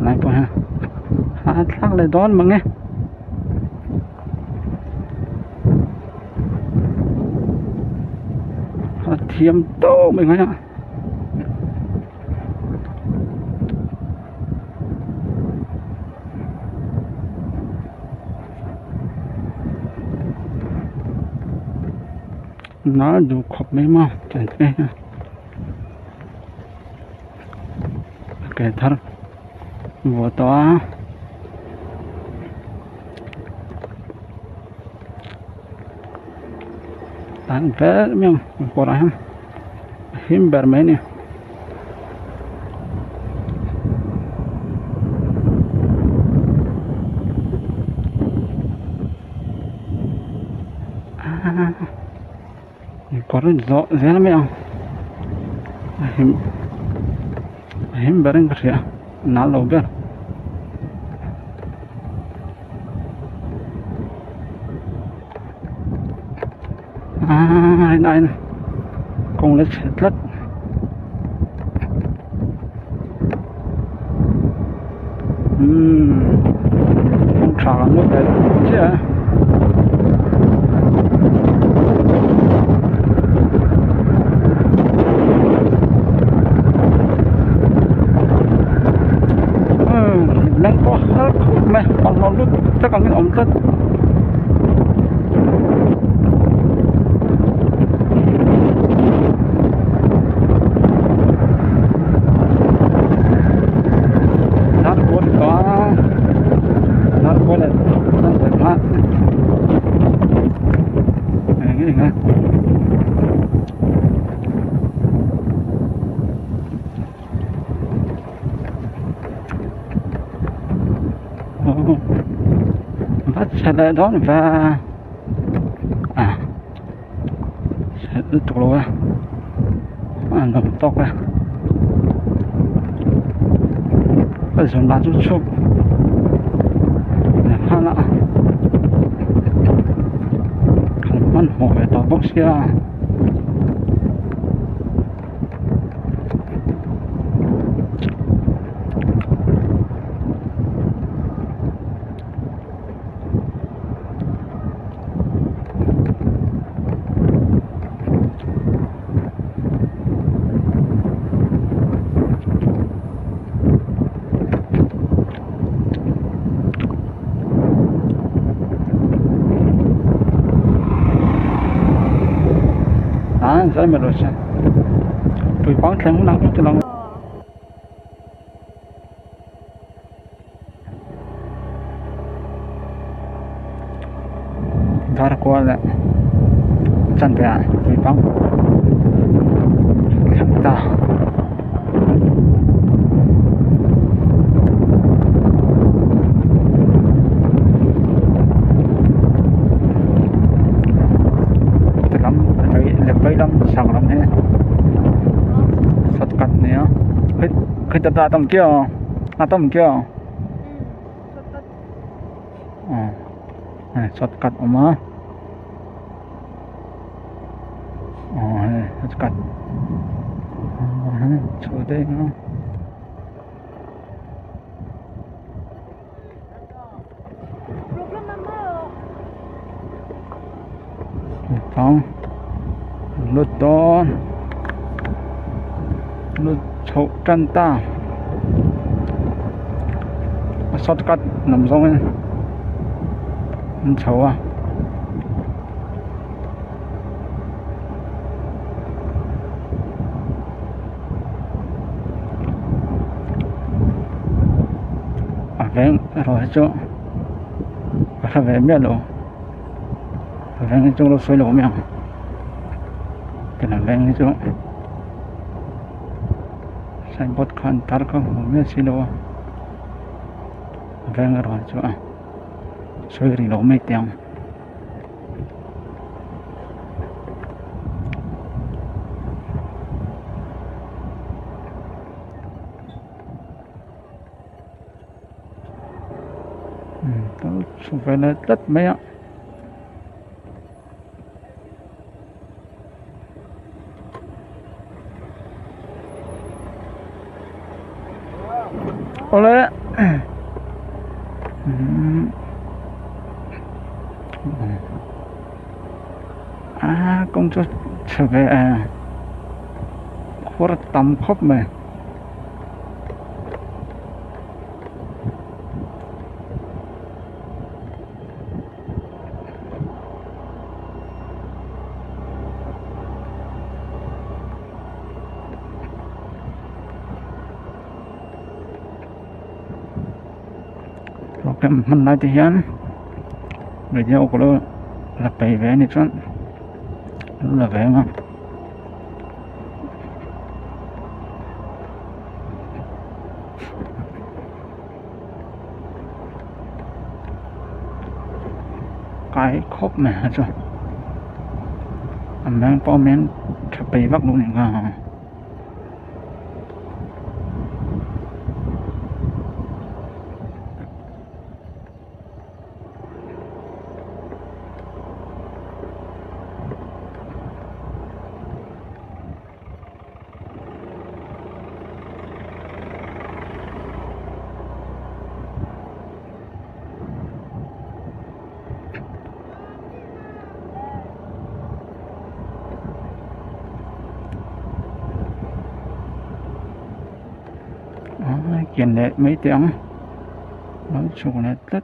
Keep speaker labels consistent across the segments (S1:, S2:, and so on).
S1: Lai pawh hian a thlak leh dawn mang e. A thiam tawp mai a. Nal duh khawp mai maw tiang te hian. Ke thar vuah tawh a tan ber mai ang kawrah hian a him ber mai a ni. Kawr zawh zel mai ang a him a him berin ka hria a nal lo ber. Aaa a in kawng la chhe tlat. Umm kawng tha kan lut leh chiah a. Umm meng pawh har khawp mai bawlhhlawh lut tak angin a awm tlat. Vắt chhe leh dawn ve a chhe lutuk lo a a nuam tawk a ka zun lah chu chhuk leh nghal a kan hmanhmawh ve tawh bawk sia. Tuipang thleng hunah pawh ti lang. Dar kual leh chanve ah tuipang thleng ta. Lam vei lam sang lam hi shortcut nia khi ta ta tam kia a tam kia ờ shortcut awm a ờ hei shortcut chho daih a. Thang lut dawn lut chhoh tan ta a shortcut lam zawngin an chho a. A veng erawh hi chu ka hre ve miah lo a veng hi chu lo sawi lo mai ang tin a veng hi chu signboard kha an tar kha hmu miah si lo a a veng erawh hi chu a sawi rih lo mai teh ang. Chho ve leh tlat mai a. Awle a kawng chu chhe ve e khuar tam khawp mai. Program hman lai te hian radio ka lo la peih ve a nih chuan an la ve ang a. Kai khawp mai a chu a meng pawh a meng tha peih vak lo nih kha. Kian leh mai teh ang lo chhuk leh tlat.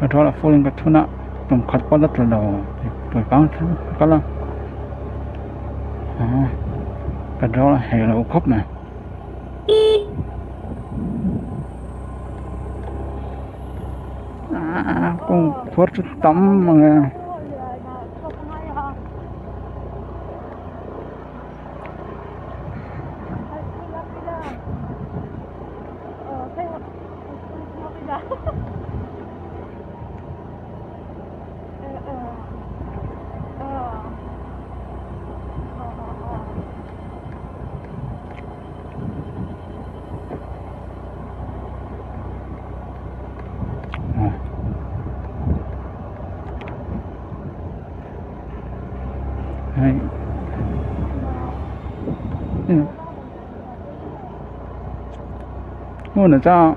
S1: Petrol a full in ka thun a tum khat pawh la tla lo tuipang thleng ka kal a petrol a heh lo khawp mai. Kawng khuar chu tam mang e. Hei hmun ah chuan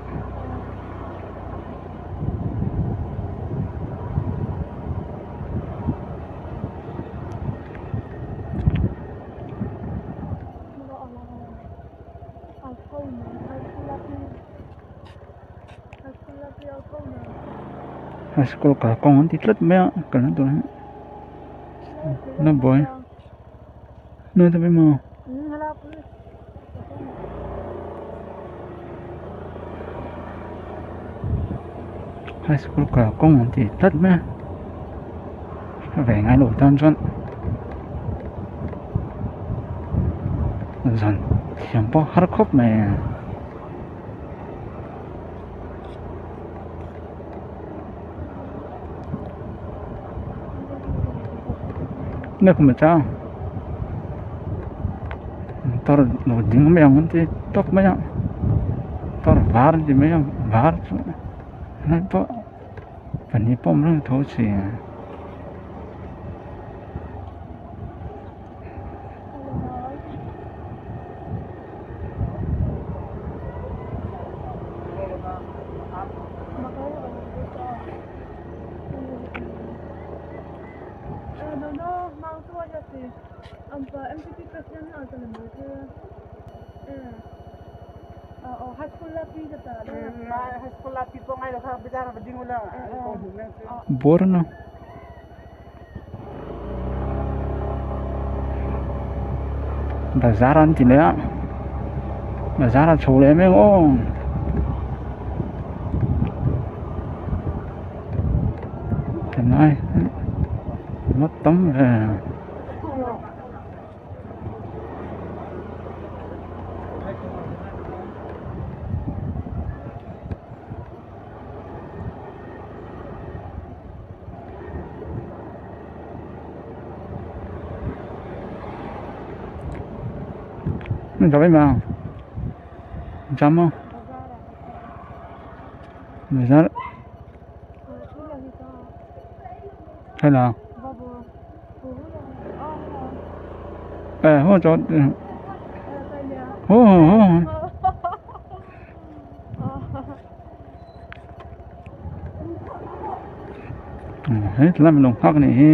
S1: High school kalkawng an ti tlat mai a kalna tur hi na buai na ta mai maw. High school kalkawng an ti tlat mai a ve ngai lo tan chuan zan thiam pawh har khawp mai. Na kum cha tor lo ding mai ang ti tawp mai a tor var an ti mai a var chu helai pawh pahnih pawh awm reng tho si. Bor na. Bazar an ti leh a bazar a chho leh mek aw. Tunlai ngawt tam ve. Zawih Jam maw bazar hello eh ho cho ho ho ho he tlai min lo nghak a nih hi.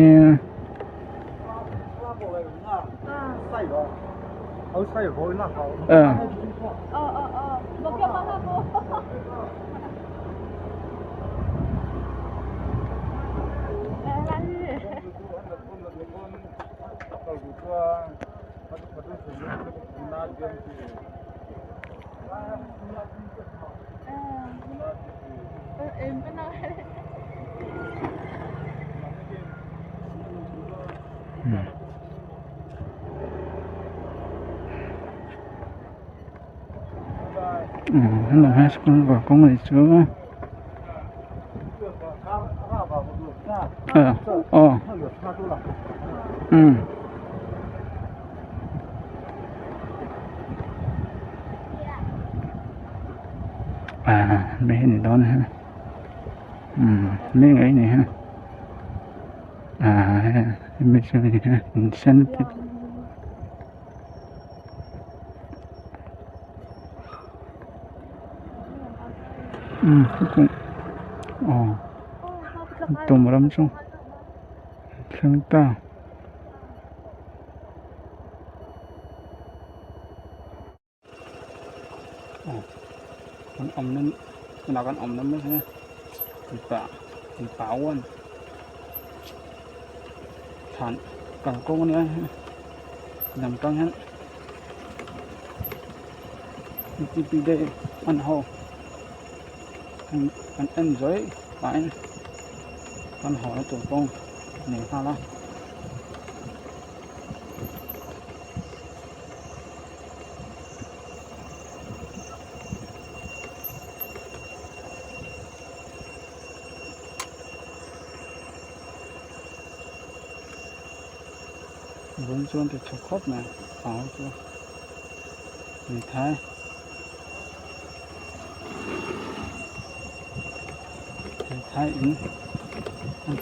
S1: Hello high school var kawng a nih chu aw umm. À mấy cái này đó nữa ừ mấy ngày này ha à mấy cái này ha incentive ừ cũng ồ tụm lắm chung thleng ta. Aw kan awm na tunah kan awm na mek hi mipa mipa one thlan kalkawng ania lam tang hian ntp day an ho an enjoy pahin kan haw na tur kawng a ni nghal a. Vun chuan ti tha khawp mai pang ho chu hmeithai hmeithai in an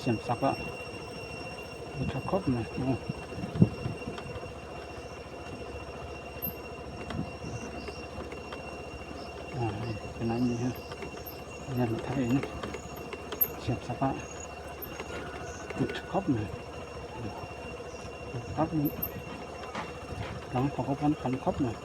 S1: siam sak a. A tha khawp mai aw. A hei tunah mi hi lem thar in siam sak a a tha khawp mai tak dang thawk ho pawn tam khawp mai.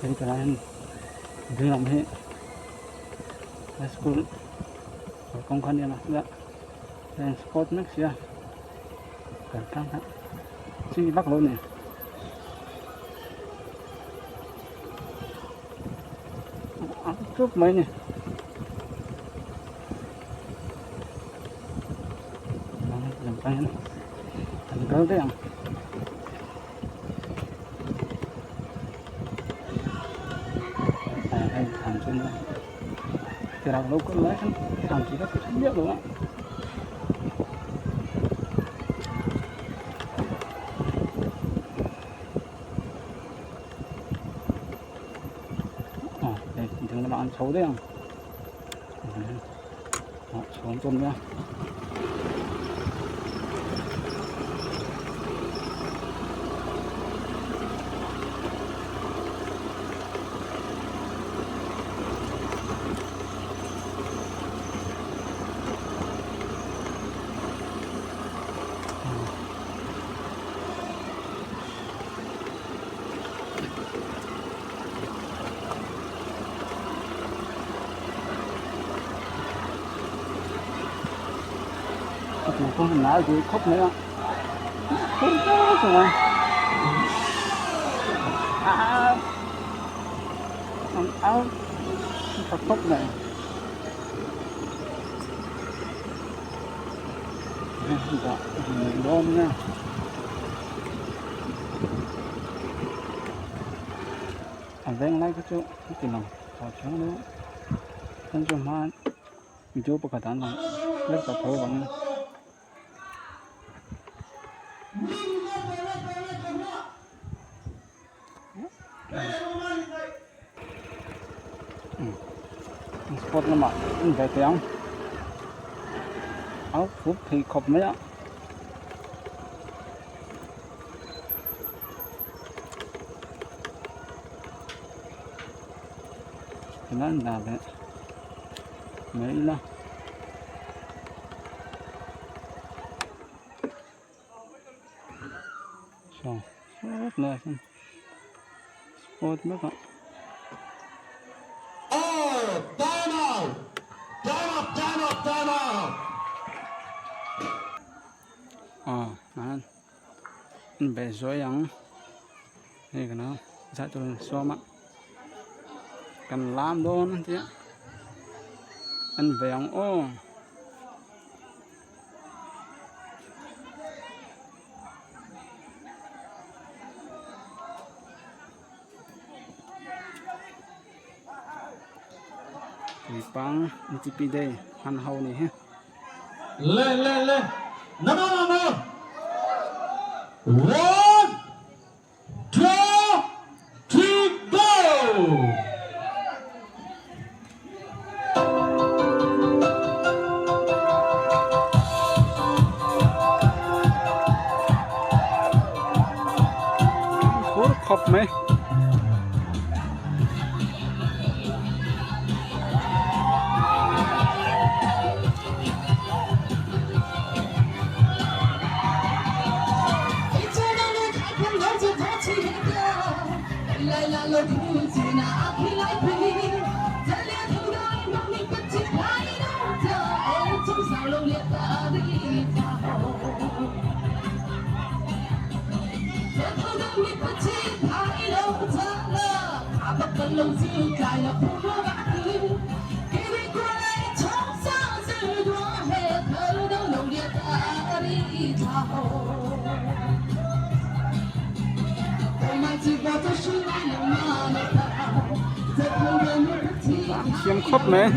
S1: Hei tunah hian ding lam hi high school kawng kha ania a sport mek sia kan tlang kha chi vak lo a ni. A chup mai a ni. Lam tang hian an kal daih ang. Hei thlan chu tirah lo kal lai khan thlan chi vak ka hre miah lo a. Aw hei ding lamah an chho daih ang ah chho an tum nia. Nái thì khóc nữa không có rồi à áo khóc này. hi dah nei dawn nge a veng lai kha chu a ti lang tawh chiang lo chuan chu hma video pakhat ah an lang vek tawh tho vang in sport lamah en ve teh ang a khup thei khawp mai a. Tunah an dah leh mai ila. Saw sawt lai ah sawn sport mek a. Aw an inbe zuai ang hei kan a zah tur an sawm a kan lam dawn a tia an ve ang aw. Tuipang MTP day hman ho ni hi.
S2: Le le le no no no no one two three go.
S1: Phur khawp mai. Thiam khawp mai.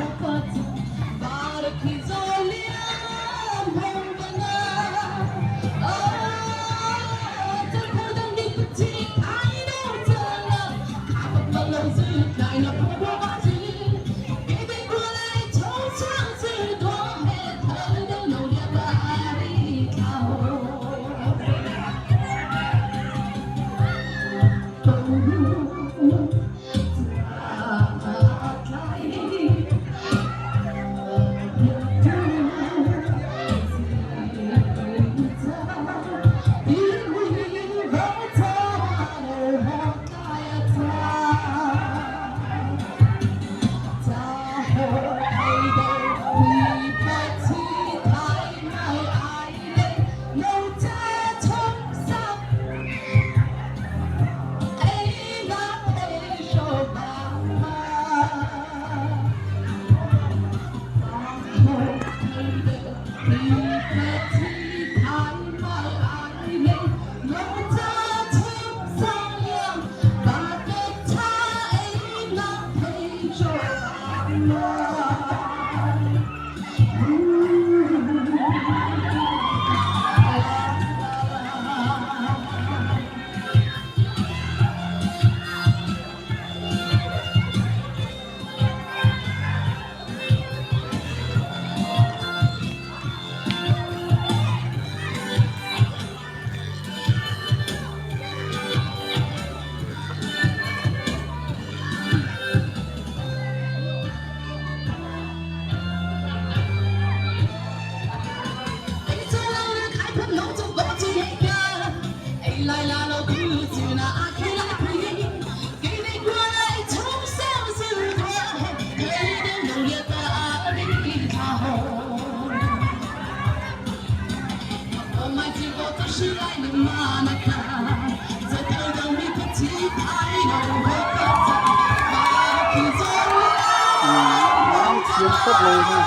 S1: Thiam khawp mai ha.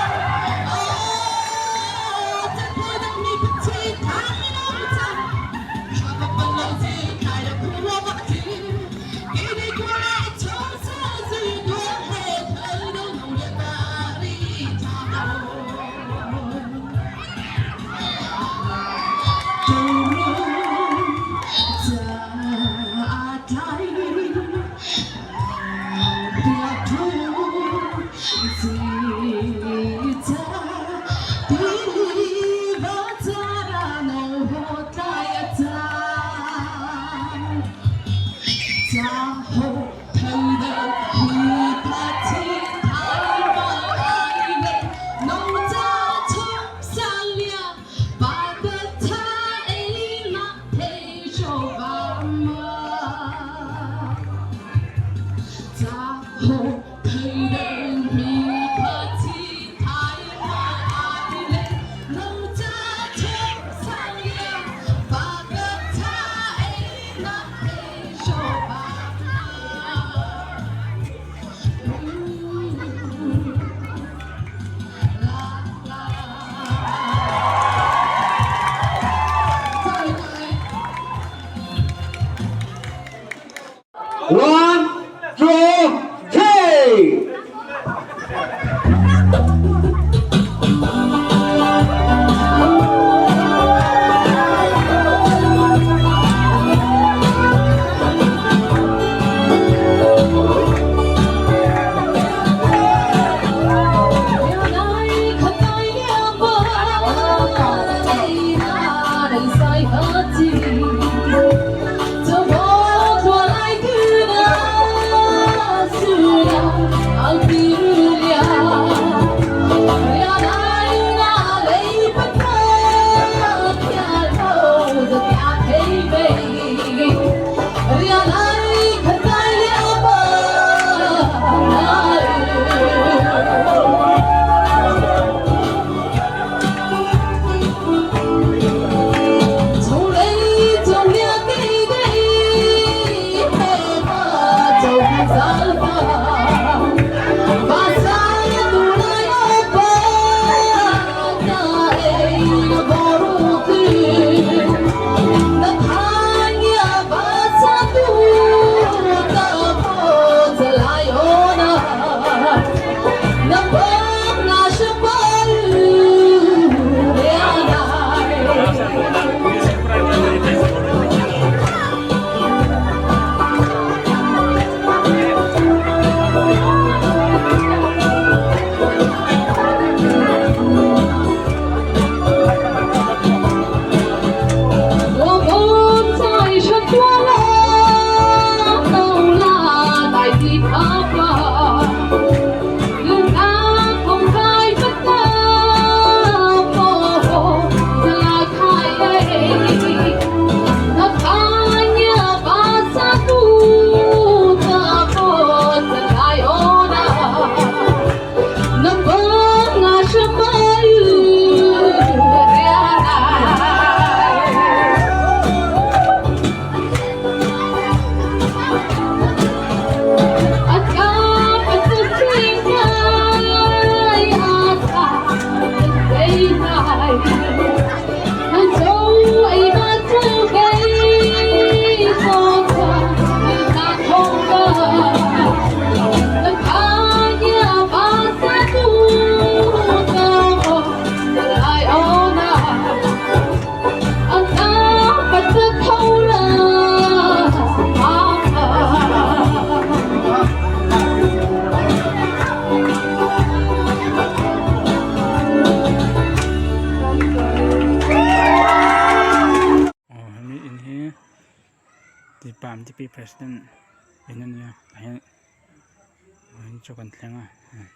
S2: One, two, three!
S1: Aw hemi in hi tipa mtp president in a nia tah hian vawiin chu kan thleng a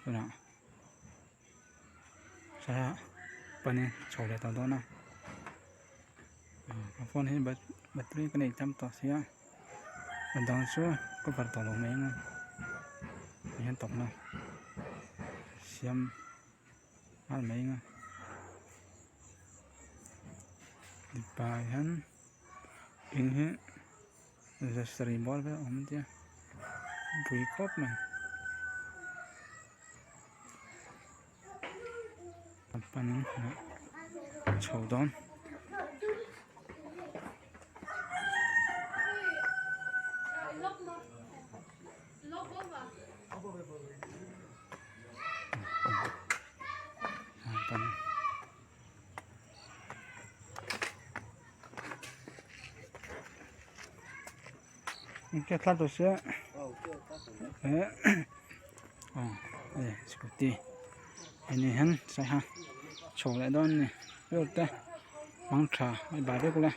S1: tunah thla panin chho leh tawh dawn a ka phone hi battery ka nei tam tawh sia a dang chu ka barh tawh lo mai ang a tihian tawpna siam nghal mai ang a mipa hian eng hi zasarih bawr vel a awm tia pui khawp mai a panin chho dawn. Ke thla tu sia. Eh aw hei scooty hei hian saiha chho leh dawn a ni vel te mangtha bye bye vek ule.